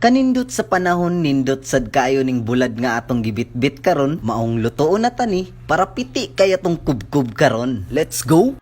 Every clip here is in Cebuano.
Kanindot sa panahon, nindot sad kaayo ning bulad nga atong gibitbit karon, maong lutoon na tani para piti kaya tong kubkub karon. Let's go!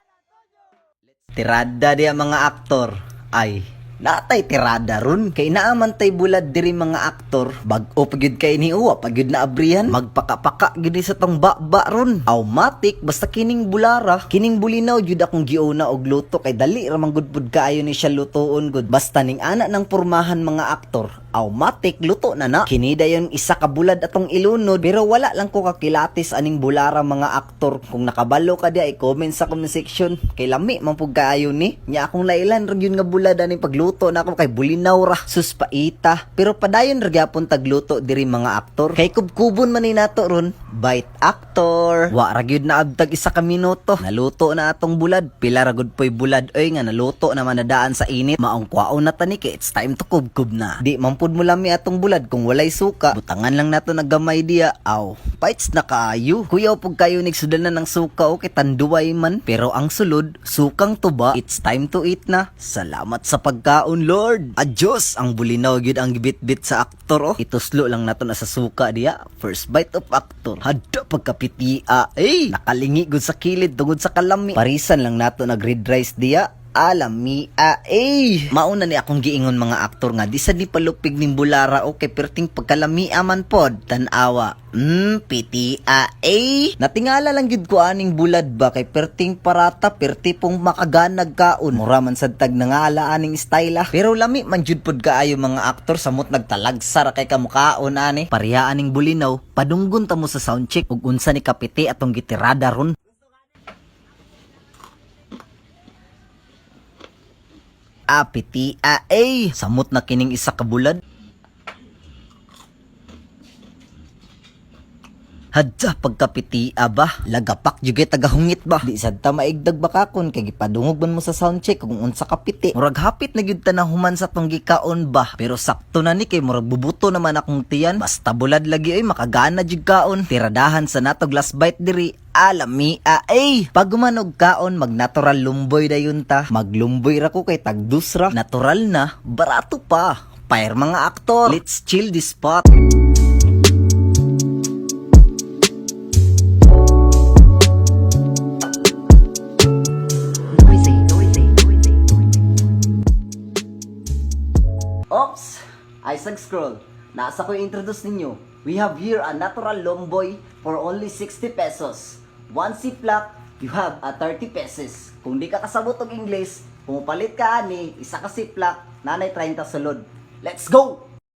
Tirada diya, mga aktor. Ay, natay tirada ron. Kay naaman tay bulad diri, mga aktor. Bag-o pa gyud kay ni uwa, pa gyud na abrihan. Magpakapaka gyud ni sa tong ba ron. Automatic basta kining bulara, kining bulinaw jud akong giuna og luto kay dali ra man gud pud kaayo ni siya lutoon gud. Basta ning ana ng pormahan, mga aktor, automatic luto na na. Kini dayon isa ka bulad atong ilunod, pero wala lang ko kakilatis aning bulara, mga aktor. Kung nakabalo ka diya, i-comment sa comment section kay lami man pud kaayo ni. Nya akong lailan ra gyud nga bulad aning pagluto na ako kay bulinaw ra. Sus, paita. Pero padayon ra gyapon tagluto diri, mga aktor. Kay kubkubon man ni nato ron. Bite, aktor. Wa ra gyud na abtag isa ka minuto. Naluto na atong bulad. Pila ra gud po'y bulad oy nga naluto na man nadaan sa init. Maong kwaon na tani kay it's time to kubkub na. Di man pud mo lami atong bulad kung walay suka. Butangan lang nato na gamay diya. Aw, paits na kaayo. Kuyaw pug kayo nigsudanan ng suka o kay tanduay man. Pero ang sulod, sukang tuba. It's time to eat na. Salamat sa pagkaon, Lord. Adios, ang bulinaw gyud ang gibitbit sa aktor oh. Ituslo lang nato na sa suka diya. First bite of aktor. Hadto pagkapitia. Ay, nakalingi gud sa kilid tungod sa kalami. Parisan lang nato nag red rice diya. Alamia eh. Mauna ni akong giingon, mga aktor, nga di sa di palupig ning bulara o kay perting pagkalamia man pod. Tan-awa. Pitia eh. Natingala lang gyud ko aning bulad ba kay perting parata, perti pong makaganag kaon. Mura man sad tag nangala aning style ah. Pero lami man jud pod kaayo, mga aktor, samot nagtalagsa ra kay kamukaon ani. Pareha aning bulinaw, padunggon ta mo sa sound check ug unsa ni kapiti atong gitirada ron. Apiti a eh. Samot na kining isa ka bulad. Hadya pagkapitia ba? Lagapak jud kay tagahungit ba? Di sad ta maigdag bakakon kay gipadungog man mo sa sound check kung unsa kapiti. Murag hapit na gyud ta na human sa tong gikaon ba? Pero sakto na ni kay murag bubuto naman akong tiyan. Basta bulad lagi oy, makagana jud kaon. Tiradahan sa natog last bite diri. Alami a ay. Pag human og kaon, mag natural lumboy dayon ta. Maglumboy ra ko kay tagdus ra. Natural na, barato pa. Fire, mga aktor. Let's chill this spot. Noisy, noisy, noisy, noisy. Ops! Isaac Scroll. Nasa ko introduce ninyo. We have here a natural lomboy for only 60 pesos. One ziplock, you have a 30 pesos. Kung di ka kasabot og English, pumupalit ka ani, isa ka ziplock, nanay 30 sulod. Let's go!